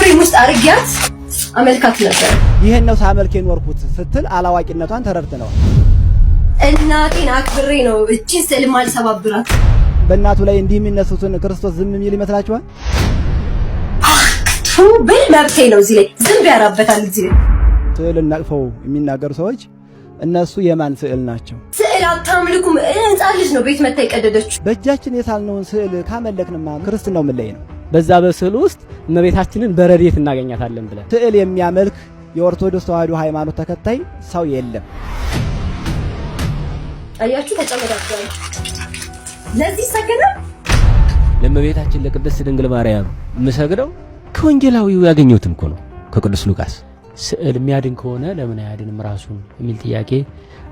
Frame ውስጥ አርጊያት አመልካት ነበር። ይህን ነው ሳመልክ የኖርኩት ስትል አላዋቂነቷን ተረድተነዋል። እናቴን አክብሬ ነው እቺን ስዕል ማልሰባብራት። በእናቱ ላይ እንዲህ የሚነሱትን ክርስቶስ ዝም የሚል ይመስላችኋል? ቱ ብል መብቴ ነው። እዚህ ላይ ዝንብ ያራበታል። እዚህ ላይ ስዕልን ነቅፈው የሚናገሩ ሰዎች እነሱ የማን ስዕል ናቸው? ስዕል አታምልኩም። ህፃን ልጅ ነው ቤት መታ የቀደደችው። በእጃችን የሳልነውን ስዕል ካመለክንማ ክርስትናው ምን ላይ ነው? በዛ በስዕሉ ውስጥ እመቤታችንን በረድኤት እናገኛታለን ብለን ስዕል የሚያመልክ የኦርቶዶክስ ተዋሕዶ ሃይማኖት ተከታይ ሰው የለም። አያችሁ፣ ተጨመዳዷል። ለዚህ ይሰገዳል። ለእመቤታችን ለቅድስት ድንግል ማርያም የምሰግደው ከወንጌላዊው ያገኘሁትን እኮ ነው፣ ከቅዱስ ሉቃስ። ስዕል የሚያድን ከሆነ ለምን አያድንም ራሱን የሚል ጥያቄ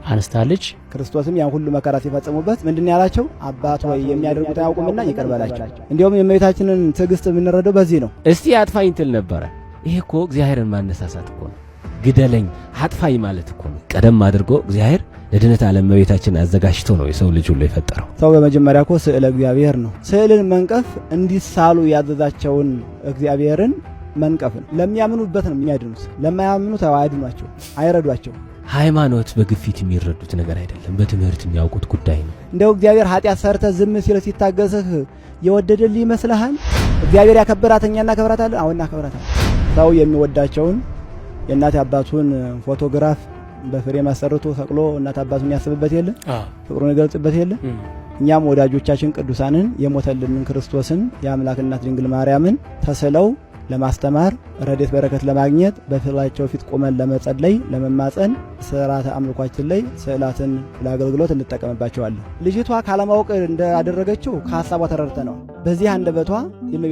አነስታለች። ክርስቶስም ያን ሁሉ መከራ ሲፈጽሙበት ምንድን ያላቸው? አባት ሆይ የሚያደርጉት አያውቁምና ይቅር በላቸው። እንዲያውም የእመቤታችንን ትዕግስት የምንረዳው በዚህ ነው። እስቲ አጥፋኝ ትል ነበረ። ይሄ እኮ እግዚአብሔርን ማነሳሳት እኮ ነው። ግደለኝ አጥፋኝ ማለት እኮ ነው። ቀደም አድርጎ እግዚአብሔር ለድነት ዓለም እመቤታችን አዘጋጅቶ ነው የሰው ልጅ ሁሉ የፈጠረው። ሰው በመጀመሪያ እኮ ስዕለ እግዚአብሔር ነው። ስዕልን መንቀፍ እንዲሳሉ ያዘዛቸውን እግዚአብሔርን መንቀፍ ነው። ለሚያምኑበት ነው የሚያድኑት፣ ለማያምኑት አያድኗቸው፣ አይረዷቸው። ሃይማኖት በግፊት የሚረዱት ነገር አይደለም፣ በትምህርት የሚያውቁት ጉዳይ ነው። እንደው እግዚአብሔር ኃጢአት ሰርተ ዝም ሲል ሲታገስህ የወደደልህ ይመስልሃል? እግዚአብሔር ያከበራት እኛ እናከብራታለን። አሁን እናከብራታለን። ሰው የሚወዳቸውን የእናት አባቱን ፎቶግራፍ በ frame አሰርቶ ሰቅሎ እናት አባቱን ያስብበት የለ፣ ፍቅሩን ይገልጽበት የለ። እኛም ወዳጆቻችን ቅዱሳንን የሞተልንን ክርስቶስን የአምላክ እናት ድንግል ማርያምን ተስለው ለማስተማር፣ ረድኤት በረከት ለማግኘት፣ በስዕላቸው ፊት ቆመን ለመጸለይ፣ ለመማፀን ስርዓተ አምልኳችን ላይ ስዕላትን ለአገልግሎት እንጠቀምባቸዋለን። ልጅቷ ካለማወቅ እንዳደረገችው ከሀሳቧ ተረድተነዋል። በዚህ አንደበቷ